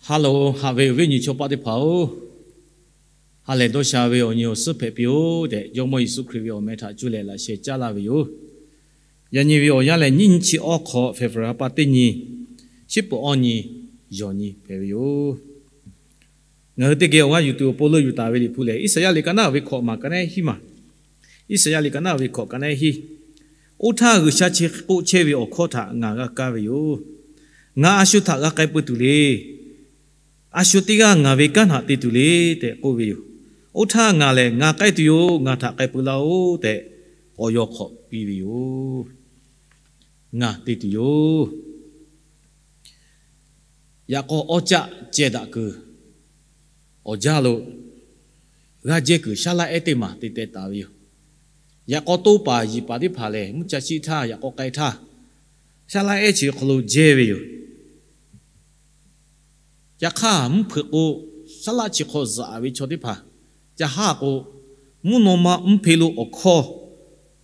Haˉ loˬ, haꞈ ve awˬ viˉ nyi chaw paˆ teˇ hpaˍ-oˬ, ha lehˬ dawˇ sha ve awˬ nyi awˬ suhˉ hpehꞈ piˇ-oˆ tehꞈ, Jawˇmawˇ Yeˍsuˆ Hkriꞈ ve awˬ meh htaꞈ cuˇ leh laꞈ sheh caˉ laˇ ve yoˬ. Yaꞈ nyi ve awˬ yanˇ lehˬ, nyiˇ nyi chi awˇ hk'awꞈ February pa teˇ nyi, shiˉ peuꞈ awˇ nyi, yawˬ nyi hpehꞈ ve yoˬ. Ngaˬ hui teˇ geh awˬ g'aˇ yuˬ tuˬ awˬ pon leuˆ yuˬ taˍ ve Liꞈ hpu lehˬ, Iˉsaˍyaˆ liꞈ ka naˉ ve hkawꞈ maˬ ka naˉ hiˉ maˬ. Iˉsaˍyaˆ liꞈ ka naˉ ve hkawꞈ ka naˉ hiˉ. Oˇ htaˇ, G'uiˬsha chi k'oˆ chehˇ ve awˬ hkawˇ htaꞈ ngaˬ g'a kaˇ ve yoˬ. Ngaˬ a shu htaꞈ g'a k'ai pui tuˬ le. A shu teˇ g'aˇ ngaˬ ve kanˉ htaꞈ te tuˬ le tehꞈ k'oˆ ve yoˬ. Oˇ htaˇ ngaˬ lehˬ, Ngaˬ k'ai tuˬ yoˬ. Ngaˬ htaꞈ k'ai pui laˇ-oˆ tehꞈ, awˬ yaw hk'awꞈ piˇ ve yoˬ. Ngaˬ te tuˬ yoˬ. Yaꞈ k'aw awˇ caˆ ceh daꞈ kuiˬ awˬ jaˇ lo g'aˇ jehˇ kuiˬ shaˉ laˇ ehˉ teˇ maˬ te teh taˍ ve yoˬ. Yaꞈ k'aw toˇ paˍ yiˍ paˍ teˇ hpaˍ lehˬ, mvuhˇ ca shiˆ htaˇ yaꞈ k'aw k'ai htaˇ, shaˉ laˇ ehˉ chi awˬ hk'aw lo jehˇ ve yoˬ. Yaꞈ hk'aˇ, mvuhˇ hpeuꞈ k'o, shaˉ laˇ chi hk'aw zuhꞈ ve chaw teˇ hpaˍ, ca haˉ k'o, mvuhˇ naw ma mvuhˇ hpe lo awˬ hkawˇ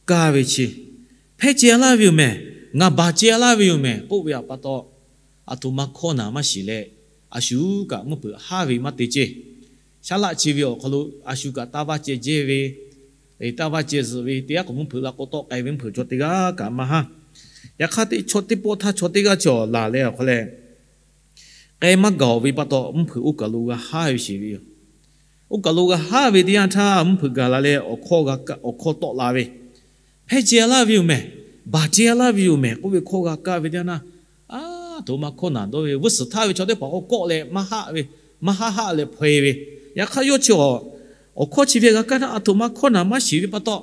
kaˇ ve chi, Hpehˇ ceh laˇ ve yoˬ mehˬ, ngaˬ baˬ ceh laˇ ve yoˬ mehˬ k'oˆ ve pa taw, aˬ htoꞈ ma hkawˇ naˬ maˇ shiˍ leh, a shu kaꞈ mvuhˇ hpeuꞈ haˉ ve maˇ te ceˇ. Shaˉ laˇ chi ve awˬ hk'aw lo a shu kaꞈ taˇ vaˇ ceh jehˇ ve, taˇ vaˇ ceh zuhꞈ ve, teˇ g'aˇ k'awꞈ mvuhˇ hpeuꞈ la k'o tawˆ k'ai ve mvuhˇ hpeuꞈ chaw teˇ g'aˇ kaꞈ maˇ haˉ. Yaꞈ hk'aˇ, teˇ chaw teˇ pawˆ htaˇ chaw teˇ g'aˇ chi awˬ laˬ leh awˬ hk'aw leh, k'ai maˇ gaˬ-oˬ ve pa taw, mvuhˇ hpeuꞈ oˇ kaˬ lo g'a haˉ ve sheˍ ve yoˬ. Oˇ kaˬ lo g'a haˉ ve teˇ yanˇ htaˇ, mvuhˇ hpeuꞈ gaˬ la leh awˬ hkawˇ tawˆ la ve, Hpehˇ ceh laˇ ve yoˬ mehˬ, baˬ ceh laˇ ve yoˬ mehˬ k'oˆ ve hkawˇ g'a kaˇ ve teˇ yanˇ, aˬ htoꞈ ma hkawˇ naˬ dawˇ ve, vuiˇ suhˍ htaˇ ve chaw teˇ hpaˍ k'awꞈ kawˆ leh maˇ haˆ ve, maˇ haˉ haˆ leh hpaw-e ve. Yaꞈ hk'aˇ, yawˇ chi awˬ hkawˇ chi ve g'a kaˇ htaˇ, aˬ htoꞈ ma hkawˇ naˬ maˇ shiˍ ve pa taw,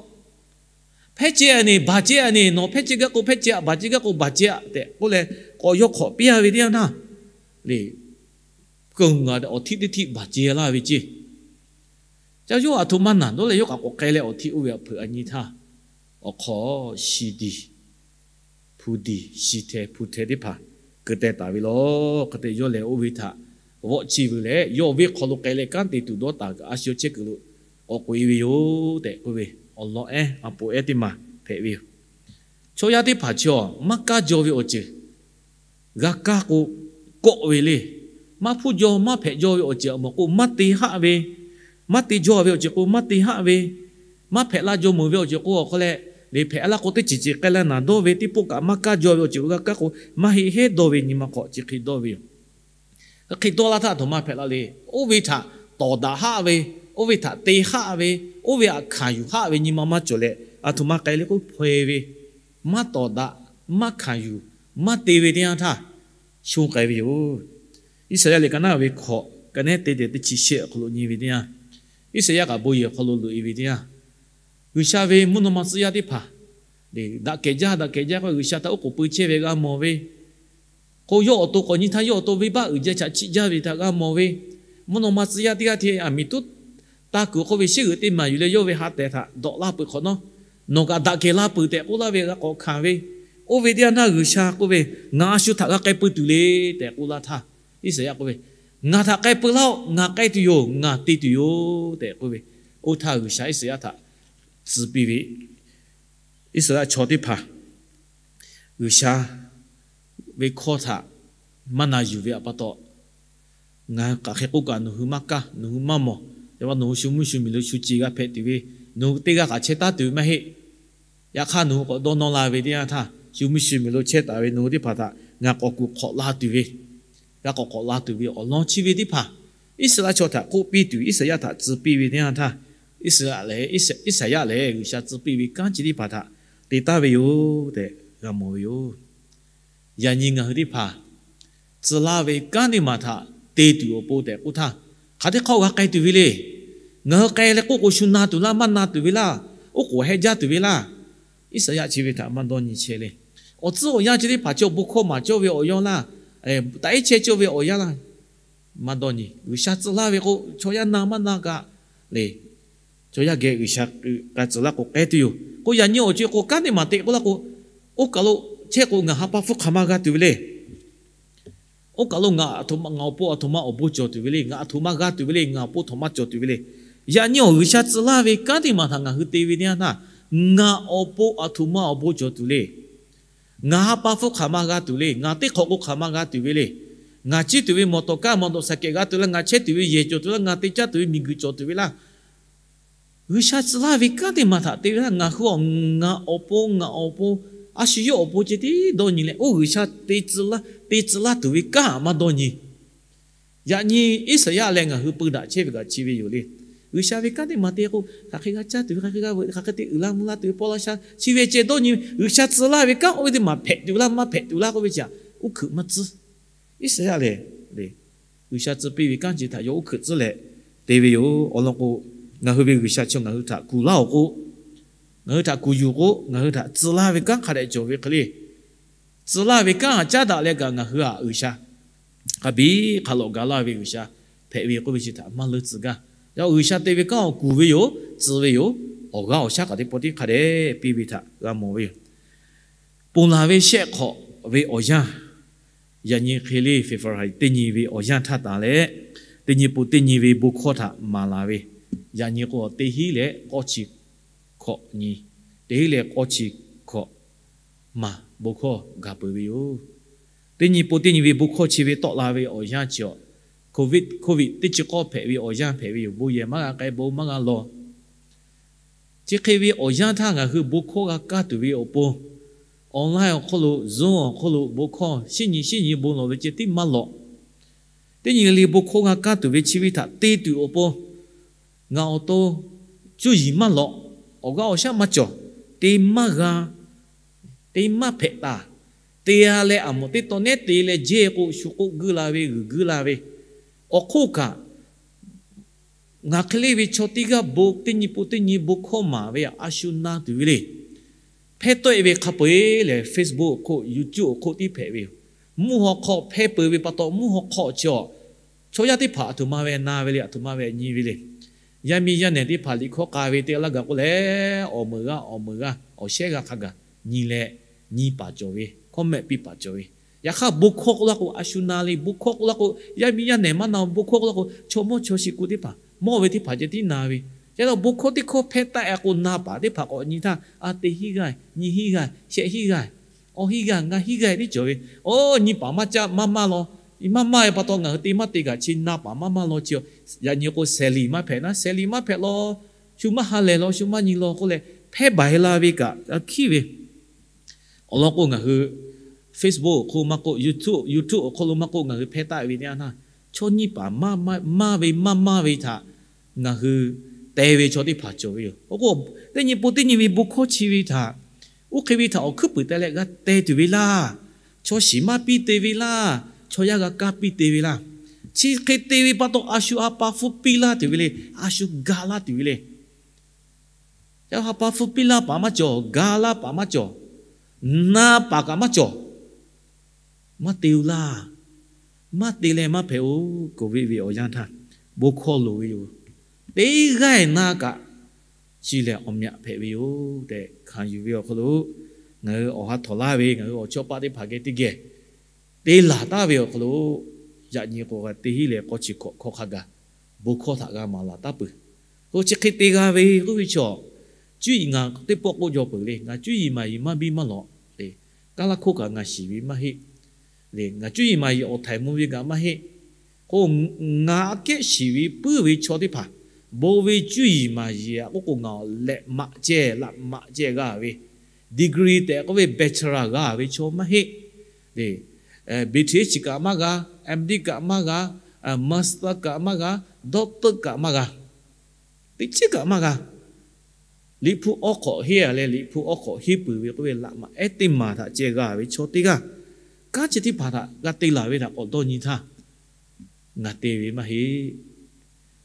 Hpehˇ ceh a ne, baˬ ceh a ne, nawˬ hpehˇ ceh gaˇ k'o hpehˇ ceh, baˬ ceh gaˇ k'o baˬ ceh tehꞈ k'oˆ leh, k'awꞈ yaw hk'awꞈ piˇ a ve teˇ yanˇ htaˇ, le, keu ngaˬ awˬ htiˆ teˇ htiˆ baˬ ceh laˇ ve ceˇ. Ca yawˇ aˬ htoꞈ ma naˬ dawˇ leh yawˇ kaꞈ k'awꞈ k'ai leh awˬ htiˆ oˇ ve awˬ hpeuꞈ a nyi htaˇ, awˬ hk'aw shiˍ diˬ, hpu diˬ, shiˍ hteh hpu hteh teˇ hpaˍ keu teh taˍ ve law. Hk'e te yawˇ lehˬ oˇ ve htaꞈ vawˆ chiˇ vuiˬ leh, yawˇ ve hk'aw lo k'ai leh kanˉ te tuˬ dawˇ taˍ kaꞈ a shu chehˇ kuiˬ lo k'awꞈ k'oꞈ-e ve yoˬ tehꞈ k'oˆ ve, awˬ lawn ehˉ a poˍ ehˉ teˇ maˬ hpehꞈ ve yoˬ. Chaw yaˇ teˇ hpaˍ chi awˬ maˇ kaˇ jaw ve awˬ ceuˬ g'a kaˇ k'o, kawˆ ve le. Maˇ hpuˇ jaw maˇ hpehꞈ jaw ve awˬ ceuˬ a mawˬ k'o maˇ te haˆ ve, maˇ te jaw ve awˬ ceuˬ k'o maˇ te haˆ ve, maˇ hpehꞈ la jaw meuˬ ve awˬ ceuˬ k'o awˬ hk'aw leh, le hpehꞈ la k'o teˇ ceuˬ ceuˬ k'ai leh naˬ dawˇ ve teˇ pawˆ kaꞈ maˇ kaˇ jaw ve awˬ ceuˬ g'a kaˇ k'o, maˇ heˆ heˉ dawˇ ve nyi ma hk'awꞈ chi hk'e dawˇ ve yoˬ. Hk'e dawˇ laˇ htaˇ, aˬ htoꞈ ma hpehꞈ la le. Oˇ ve htaꞈ tawˍ daꞈ haˆ ve, oˇ ve htaꞈ te haˆ ve, oˇ ve htaꞈ hkanˍ yuˬ haˆ ve nyi ma maˇ cawˬ leh, aˬ htoꞈ ma k'ai le k'oˆ hpaw-e ve, maˇ tawˍ daꞈ, maˇ hkanˍ yuˬ, maˇ te ve teˇ yanˇ htaˇ, shonˇ k'ai ve yoˬ. Iˉsaˍyaˆ liꞈ ka naˉ ve hkawꞈ ka nehˉ te tehꞈ teˇ chi shehˆ awˬ hk'aw lo nyi ve teˇ yanˇ, Iˉsaˍyaˆ kaꞈ bon yehˬ awˬ hk'aw lo loꞈ-e ve teˇ yanˇ, G'uiˬsha ve mvuhˇ naw ma tcuh yaˇ teˇ hpaˍ, daꞈ kehˬ jaˇ, daꞈ kehˬ jaˇ k'o, G'uiˬsha htaꞈ oˉ k'oˍ pui chehˇ ve g'a mawˬ ve, k'o, yawˇ awˬ to k'awꞈ nyi htaˇ yawˇ awˬ to venˇbaˆ uiˍ jaˇ chaꞈ chiˆ jaˇ ve htaꞈ g'a mawˬ ve, mvuhˇ naw ma tcuh yaˇ teˇ g'aˇ htaꞈ aˬ miˍ tuˉ taˇ kuiˬ hk'oˆ ve sheˉ g'uiˬ teˇ maˬ yuˬ leh yawˇ ve ha tehˬ htaꞈ dawꞈ laˇ peuˬ hk'awꞈ nawˉ, nawˬ kaꞈ daꞈ kehˬ la peuˬ tehꞈ k'oˆ laˇ ve g'a k'awꞈ hkanˍ ve, oˇ ve teˇ yanˇ htaˇ G'uiˬsha k'oˆ ve, Ngaˬ a shu htaꞈ g'a k'ai pui tuˬ le tehꞈ k'oˆ laˇ htaˇ, Iˉsaˍyaˆ k'oˆ ve, Ngaˬ htaꞈ k'ai pui laˇ-oˆ. Ngaˬ k'ai tuˬ yoˬ. Ngaˬ te tuˬ yoˬ tehꞈ k'oˆ ve, oˇ htaˇ G'uiˬsha Iˉsaˍyaˆ htaꞈ tcuh piˇ ve, Iˉsaˍyaˆ chaw teˇ hpaˍ G'uiˬsha ve hkawˇ htaꞈ maˇ na yuˬ ve pa taw, ngaˬ hk'aˬ hk'e k'oˆ kaꞈ nawˬ hui maˇ kaˇ, nawˬ hui maˇ mawˬ. Yaꞈ hk'aˇ nawˬ hui shu mvuhˇ shu miˬ lo shu ceˬ g'a hpehꞈ tuˬ ve, nawˬ hui teˇ g'aˇ kaꞈ chehˇ taˉ tuˬ ve maˇ heˆ. Yaꞈ hk'aˇ nawˬ hui k'awꞈ dawˇ nawˇ la ve teˇ yanˇ htaˇ, shu mvuhˇ shu miˬ lo chehˇ taˍ ve nawˬ hui teˇ hpaˍ htaꞈ ngaˬ k'awꞈ kuˬ hk'awꞈ la tuˬ ve, g'a k'awꞈ k'awꞈ la tuˬ ve awˬ lawn chi ve teˇ hpaˍ, Iˉsaˍreˍlaˆ chaw htaꞈ k'oˆ piˇ tuˬ, Iˉsaˍyaˆ htaꞈ tcuh piˇ ve teˇ yanˇ htaˇ, Iˉsaˍyaˆ lehˬ, Iˉsaˍyaˆ lehˬ G'uiˬsha tcuh piˇ ve kanˉ chi teˇ hpaˍ htaꞈ te taˍ ve yoˬ tehꞈ g'a mawˬ ve yoˬ. Yaꞈ nyi ngaˬ hui teˇ hpaˍ tcuh laˇ ve kanˉ teˇ maˬ htaꞈ te tuˬ awˬ pon tehꞈ k'oˆ htaˇ, hk'aˬ teˇ hk'awˇ g'a k'ai tuˬ ve le. Ngaˬ hui k'ai leh k'oˆ k'o, shu na tuˬ laˇ, maˇ na tuˬ ve laˇ, oˉ k'oˍ heh jaˇ tuˬ ve laˇ, Iˉsaˍyaˆ chi ve htaꞈ maˇ dawˇ nyi chehˇ le. Awˬ tcuhˉ awˬ yanˇ chi teˇ hpaˍ chi awˬ bon hkawˇ maˍ cawˇ ve awˬ yanˇ laˇ, taꞈ iˉ chehˇ cawˇ ve awˬ yanˇ laˇ, maˇ dawˇ nyi. G'uiˬsha tcuh laˇ ve k'o, chaw yaˇ na maˇ na kaꞈ le, chaw yaˇ geh G'uiˬsha k'a tcuh laˇ k'o k'ai tuˬ yoˬ. K'o yaꞈ nyi awˬ co-e k'o, kanˉ teˇ maˬ te k'oˆ laˇ k'o, oˇ kaˬ lo chehˇ k'o, ngaˬ ha pa hpfuhˇ hk'aˬ ma g'a tuˬ ve le. Oˇ kaˬ lo ngaˬ aˬ htoꞈ ma, ngaˬ awˬ pon aˬ htoꞈ ma awˬ bon cawˬ tuˬ ve le. Ngaˬ aˬ htoꞈ ma g'a tuˬ ve le. Ngaˬ awˬ pon htoꞈ ma cawˬ tuˬ ve le. Yaꞈ nyi awˬ G'uiˬsha tcuh laˇ ve kanˉ teˇ maˬ htaꞈ ngaˬ hui te ve teˇ yanˇ htaˇ, ngaˬ awˬ pon aˬ htoꞈ ma awˬ bon cawˬ tuˬ le. Ngaˬ ha pa hpfuhˇ hk'aˬ ma g'a tuˬ le. Ngaˬ teˇ hk'awꞈ k'o hk'aˬ ma g'a tuˬ ve le. Ngaˬ chiˇ tuˬ ve mawˬ tawˍ kaˇ mawˬ tawˍ saˍ kehˍ g'a tuˬ laˇ, ngaˬ chehˇ tuˬ ve yehˬ cawˬ tuˬ laˇ, ngaˬ te caˇ tuˬ ve miˬguiˬ cawˬ tuˬ ve laˇ. G'uiˬsha tcuh laˇ ve kanˉ teˇ maˬ htaꞈ te ve laˇ. Ngaˬ hui awˬ, ngaˬ awˬ pon, ngaˬ awˬ pon, a shu yawˇ awˬ pon ceh tiˉ dawˇ nyi leh, oˇ G'uiˬsha te tcuh laˇ, te tcuh laˇ tuˬ ve kanˉ aꞈ maˇ dawˇ nyi. Yaꞈ nyi Iˉsaˍyaˆ leh ngaˬ hui peu daꞈ chehˇ ve kaꞈ chi ve yoˬ le. G'uiˬsha ve kanˉ teˇ maˬ te k'o, hk'aˬ hk'e g'a caˇ tuˬ ve, hk'aˬ hk'e g'a veuꞈ, hk'aˬ hk'e te uiˍ la mvuh la tuˬ ve paw la sha, chi ve ceh dawˇ nyi. G'uiˬsha tcuh laˇ ve kanˉ oˇ ve teˇ maˬ hpehꞈ tuˬ laˇ, maˇ hpehꞈ tuˬ laˇ k'oˆ ve chi aꞈ, uˉ hkuiꞈ maˇ tcuhˉ. Iˉsaˍyaˆ lehˬ, G'uiˬsha tcuh piˇ ve kanˉ chi htaꞈ yawˇ uˉ hkuiꞈ tcuhˉ leh te ve yoˬ. Awˬ lawn k'o, ngaˬ hui ve G'uiˬsha chi ngaˬ hui htaꞈ kuˬ laˇ-oˬ k'o, ngaˬ hui htaꞈ kuˬ yuˬ k'o, ngaˬ hui htaꞈ tcuh laˇ ve kanˉ hk'a dehꞈ cawˬ ve hk'e le. Tcuh laˇ ve kanˉ aꞈ caˉ daꞈ leh kaꞈ ngaˬ hui aꞈ G'uiˬsha hk'a biˇ hk'a lawꞈ ga laˇ ve G'uiˬsha hpehꞈ ve k'oˆ ve chi htaꞈ maˇ leuˉ tcuh gaˇ. Yaꞈ G'uiˬsha te ve kanˉ awˬ kuˬ ve yoˬ, tcuh ve yoˬ. Awˬ g'aˇ awˬ shaˉ kaꞈ teˇ pawˆ tiˉ hk'a dehꞈ piˇ ve htaꞈ g'a mawˬ ve yoˬ. Ponˬ laˬ ve shehˆ hk'awꞈ ve awˬ yanˇ, yaꞈ nyi hk'e le February teˇ nyi ve awˬ yanˇ htaˇ tanˬ leh, teˇ nyi pon teˇ nyi ve bon hkawˇ htaꞈ maˍ laˬ ve, yaꞈ nyi k'o teˇ hinˉ leh k'awˇ chi hkawꞈ nyi, teˇ hinˉ leh k'awˇ chi hkawꞈ maˬ bon hkawˇ gaˬ peuˬ ve yoˬ. Teˇ nyi pon teˇ nyi ve bon hkawˇ chi ve tawˆ la ve awˬ yanˇ chi aꞈ, COVID, COVID teˇ chi k'awˇ hpehꞈ ve awˬ yanˇ hpehꞈ ve yoˬ. Bon yehˬ maˇ g'a k'ai, bon maˇ g'a lawˬ. Chi hk'e ve awˬ yanˇ htaˇ ngaˬ hui bon hkawˇ g'a kaˇ tuˬ ve awˬ pon, online awˬ hk'oˆ lo, Zoom awˬ hk'oˆ lo bon hkawˇ shinˉ nyi shinˉ nyi bon lawˬ ve ceh tiˉ maˇ lawꞈ. Teˇ nyi le bon hkawˇ g'a kaˇ tuˬ ve chi ve htaꞈ te tuˬ awˬ pon, ngaˬ awˬ to cuˇ yiˍ maˇ lawꞈ, awˬ g'aˇ awˬ shaˉ maˇ cawˬ, te maˇ g'a, te maˇ hpehꞈ taˍ. Te-a leh aˬ moˍ teˇ taw nehˉ te leh jehˇ k'o shu k'oˆ guiˇ la ve, g'uiˬ guiˇ la ve. Awˬ hk'oˆ kaꞈ, ngaˬ hk'e le ve chaw teˇ g'aˇ bon teˇ nyi pon teˇ nyi bon hkawˇ maˍ ve a shu na tuˬ ve le. Hpehˇ tawˆ-e ve hk'a peu-eˬ lehˬ, Facebook awˬ hk'oˆ, YouTube awˬ hk'oˆ tiˉ hpehꞈ ve yoˬ. Mvuhˇ haw hk'aw hpehˇ peuˬ ve pa taw, mvuhˇ haw hk'aw chi aꞈ chaw yaˇ teˇ hpaˍ aˬ htoꞈ ma ve na ve le, aˬ htoꞈ ma ve nyi ve le. Yaˇ miˇ yaˇ nehˬ teˇ hpaˍ liꞈ hkawˇ k'a ve teˇ g'aˇ laˇ gaˬ k'oˆ leh, awˬ meuˍ g'aˇ awˬ meuˍ g'aˇ awˬ shehˉ g'aˇ hk'a gaˬ nyi leh, nyi paˍ cawˬ ve, hkawˇ mehˆ piˇ paˍ cawˬ ve. Yaꞈ hk'aˇ bon hkawˇ k'oˆ laˇ k'o a shu na le. Bon hkawˇ k'oˆ laˇ k'o, yaˇ miˇ yaˇ nehˬ maˇ na. Bon hkawˇ k'oˆ laˇ k'o, chaw mawˇ chaw shiˍ kuˬ teˇ hpaˍ, mawˇ ve teˇ hpaˍ ceh tiˉ na ve. Yaꞈ hk'aˇ bon hkawˇ teˇ hkawˇ hpehˇ taˆ-e k'o, na paˍ teˇ hpaˍ k'awꞈ nyi htaˇ, a teˇ hinˉ g'aˇ, nyi hinˉ g'aˇ, shehˆ hinˉ g'aˇ, awˇ hinˉ g'aˇ, ngaˇ hinˉ g'aˇ tiˉ cawˬ ve. Oˇ nyi paˍ maˇ caˇ maˇ maˇ law, maˇ maˇ ve pa taw ngaˬ hui te maˇ te kaꞈ chi na paˍ maˇ maˇ law chi, yaꞈ nyi k'o sehˍ liˍ maˇ hpehꞈ naˉ, sehˍ liˍ maˇ hpehꞈ law, shu maˇ ha lehˬ law, shu maˇ nyi law k'oˆ leh hpehˇ baˬ-e la ve kaꞈ a hkiˉ ve. Awˬ lawn k'o ngaˬ hui Facebook awˬ hk'oˆ maˇ k'oˆ, YouTube, YouTube awˬ hk'oˆ lo maˇ k'oˆ, ngaˬ hui hpehˇ taˆ ve teˇ yanˇ htaˇ, chaw nyi paˍ maˇ maˇ ve maˇ maˇ ve htaꞈ ngaˬ hui te ve chaw teˇ hpaˍ cawˬ ve yoˬ. Oˇ k'o, teˇ nyi pon teˇ nyi ve bon hkawˇ chi ve htaꞈ, oˇ hk'e ve htaꞈ awˬ hkuiˉ puiˍ te leh g'a te tuˬ ve laˇ. Chaw shiˍ maˇ piˇ te ve laˇ. Chaw yaˇ g'a kaˇ piˇ te ve laˇ. Chi hk'e te ve pa taw a shu ha pa hpfuhˇ piˇ laˇ tuˬ ve le. A shu ga laˇ tuˬ ve le. Yaꞈ ha pa hpfuhˇ piˇ laˇ paˍ maˇ cawˬ, ga laˇ paˍ maˇ cawˬ, na paˍ kaꞈ maˇ cawˬ. Maˇ te-o laˇ. Maˇ te leh maˇ hpehꞈ-oˬ. Covid ve awˬ yanˇ htaˇ bon hkawˇ loˍ ve yoˬ. Teˇ g'aˇ-e na kaꞈ, chi lehˬ awˬ myaꞈ hpehꞈ ve yoˬ tehꞈ hkanˍ yuˬ ve awˬ hk'aw lo, ngaˬ hui awˬ ha htawꞈ laˇ ve ngaˬ hui awˬ chawˇ paˆ teˇ hpaˍ geh teˇ geh te laˬ taˍ ve awˬ hk'aw lo, yaꞈ nyi k'o teˇ hinˉ leh k'awˇ chi hkawꞈ hkawˇ hk'a gaˬ bon hkawˇ htaꞈ g'a maˍ laˬ taˍ peuˬ. K'o chi hk'e te g'a ve k'oˆ ve chaw, cuˇ yiˍ ngaˬ teˇ pawˆ k'oˆ jaw peuˬ le. Ngaˬ cuˇ yiˍ maˍ yiˍ maˇ biˇ maˇ lawꞈ le. Kaˇ laˇ hkoˇ kaꞈ ngaˬ shiˍ ve maˇ heˆ le. Ngaˬ cuˇ yiˍ maˍ yiˍ awˬ htaiˍ mvuh ve kaꞈ maˇ heˆ. K'o, ngaˬ aꞈ kehˉ shiˍ ve puiˉ ve chaw teˇ hpaˍ, bon ve cuˇ yiˍ maˍ yiˍ aꞈ k'oˆ k'o ngaˬ awˬ lehꞈ maꞈ ceh laꞈ maꞈ ceh g'a ve, degree tehꞈ k'oˆ ve bachelor g'a ve chaw maˇ heˆ le. British kaꞈ maˇ g'a, M.Div kaꞈ maˇ g'a, master kaꞈ maˇ g'a, doctor kaꞈ maˇ g'a, teˇ chiˉ kaꞈ maˇ g'a. Liꞈ hpu awˉ hk'awꞈ henˇ-a leh liꞈ hpu awˉ hk'awꞈ henˇ peuˬ ve k'oˆ ve laꞈ maꞈ ehˉ teˇ maˬ htaꞈ ceh g'a ve chaw teˇ g'aˇ, kanˉ chi teˇ hpaˍ htaꞈ g'a te laˬ ve htaꞈ k'awꞈ dawˇ nyi htaˇ, ngaˬ te ve maˇ heˆ.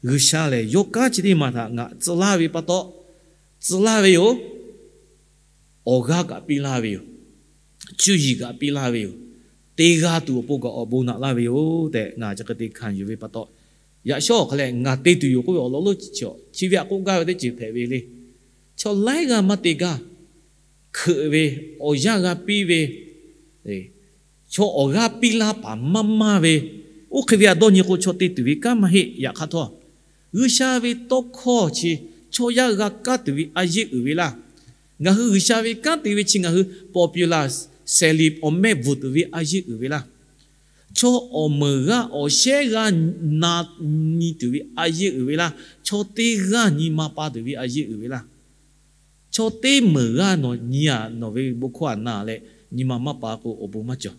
G'uiˬsha lehˬ yawˇ kanˉ chi teˇ maˬ htaꞈ ngaˬ tcuh laˇ ve pa taw, tcuh laˇ ve yoˬ. Awˬ g'aˇ kaꞈ piˇ laˇ ve yoˬ. Cuˇ yiˍ kaꞈ piˇ laˇ ve yoˬ. Te g'a tuˬ awˬ pon kaꞈ awˬ bon naꞈ laˇ ve yoˬ tehꞈ ngaˬ chi hk'e te hkanˍ yuˬ ve pa taw, yaꞈ shawˉ awˬ hk'a leh ngaˬ te tuˬ yoˬ k'oˆ ve awˬ lawn lonˉ chi chi ve aꞈ k'oˆ gaˇ ve teˇ ceuˬ hpehꞈ ve le. Chaw laiˉ g'aˇ maˇ te gaˇ. Hkeuꞈ ve, awˬ yanˇ g'a piˇ ve, chaw awˬ g'aˇ piˇ laˇ paˍ maˇ maˇ ve, oˇ hk'e ve aꞈ dawˇ nyi k'o chaw te tuˬ ve kanˉ maˇ heˆ. Yaꞈ hk'aˇ htawˇ, G'uiˬsha ve tawˇ hkawˇ chi chaw yaˇ g'a kaˇ tuˬ ve a yeˇ uiˍ ve laˇ. Ngaˬ hui G'uiˬsha ve kanˉ te ve chi ngaˬ hui popular, sehˍ liˍ awˬ mehˆ bvuhˬ tuˬ ve a yeˇ uiˍ ve laˇ. Chaw awˬ meunˍ g'aˇ awˬ shehˉ g'aˇ na nyi tuˬ ve a yeˇ uiˍ ve laˇ. Chaw teˇ g'aˇ nyi ma pa tuˬ ve a yeˇ uiˍ ve laˇ. Chaw teˇ meunˍ g'aˇ nawˬ nyi-a, nawˬ ve bon hkawˇ-a na leh nyi ma maˇ pa k'o, awˬ bon maˇ cawˬ.